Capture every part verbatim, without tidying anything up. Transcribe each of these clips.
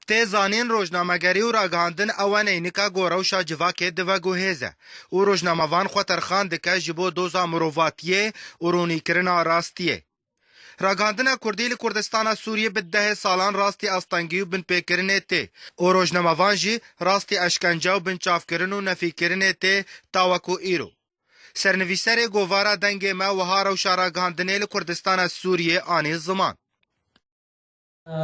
Tê zanîn, rojnamegerî û ragihandin ew e neynika ku rewşa civakê diveguhêze û rojnamevan xwe terxan dike ji bo doza mirovatiyê û rûnîkirina rastiyê. Ragihandina kurdî li Kurdistana Sûriyê bi dehê salan rastî astengî û binpêkirinê tê û rojnamevan jî rastî eşkence û binçavkirin û nefîkirinê tê ta wekû îro. Sernivîserê govara Dengê Me wiha rewşa ragihandinê li Kurdistana Sûriyê anî ziman.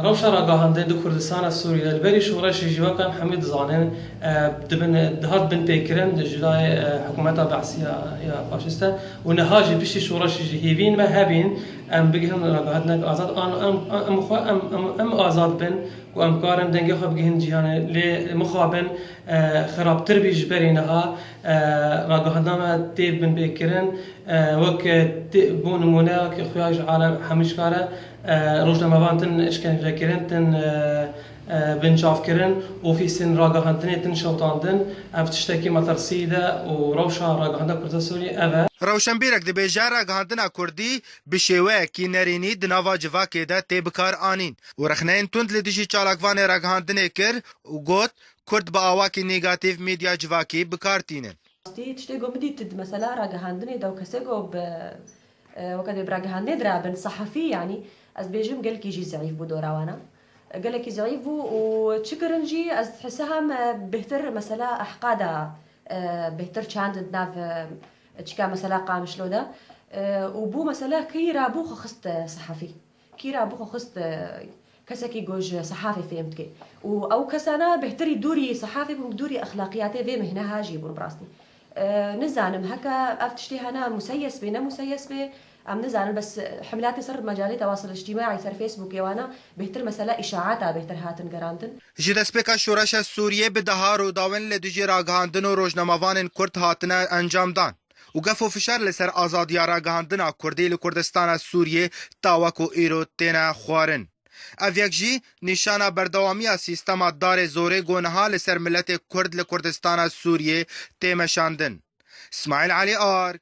Rewşa ragihandinê di Kurdistana Sûriyê li berî şoreşê jî, weke em hemî dizanin, e, dibin, dihat binpêkirin ji layê, e, hikûmeta Be'sî ya, ya faşîst e û niha jî piştî şoreşê jî hêvîn me hebîn em bigihin ragihandinek azad an em, em xwe em, em, em azad bin ku em karin dengê xwe bigihin cîhanê. Lê mixabin, e, xirabtir bî ji berî niha, e, ragihandina me tê binpêkirin, e, wek tê, bo nimûne wek xuya ji alem hemî ji kare, e, rojnamevan tin işkencekirin, tin, e, e, binçavkirin, ofîsên ragihandinê tin şewitandin. Ev tiştekî metirsî de û rewşa ragihandina Kurda Sûriyê ev e. Rewşenbîrek dibêje ragihandina Kurdî bi şêweyekî nerînî di nava civakê de tê bikar anîn û rexneyên tund li dijî çalakvanê ragihandinê kir û got, Kurd bi awakî negatîf medya civakî bi kar tînin. Rastî tiştê ku min dît di mesela ragihandinê de û kesê ku bi, e, weke dê bi ragihandinê dirabin, sehefî, yanî ez dibêjim gelekî jî zeîf bû dora wana. Gelekî zeîf bû û çi kirin jî ez dihise hem, e, bêhtir mesela ehqa de, e, bêhtir çand di nav, e, çika mesela Qamişlo de, e, û bû mesela kî rabû xwe xist, e, sehefî. Kî rabû xwe xist, e, kesekî ku ji sehafê fêm dike. Û ew kesana bêhtirî dûrî sehafê bûn, dûrî exlaqiyatê vê mihneha jî bûn bi rastî. E, nizanim heke ev tiştê hene museyes bê, ne museyes bê, em nizanin, bes himlatê ser mecalê tewasil îctîmaî, ser Facebookê wana bêhtir mesela îşaata bêhtir hatin gerandin. Ji destpêka şoreşa Sûriyê bi deha rûdawên li dijî ragihandin û rojnamevanên Kurd hatine encamdan û gef û fişar li ser azadiya ragihandina Kurdî li Kurdistana Sûriyê ta wekû îro têne xwarin. Ev yek jî nîşana berdewamiya sîstema darê zorê ku niha li ser miletê Kurd li Kurdistana Sûriyê tê meşandin. Smaîl Elî Ark,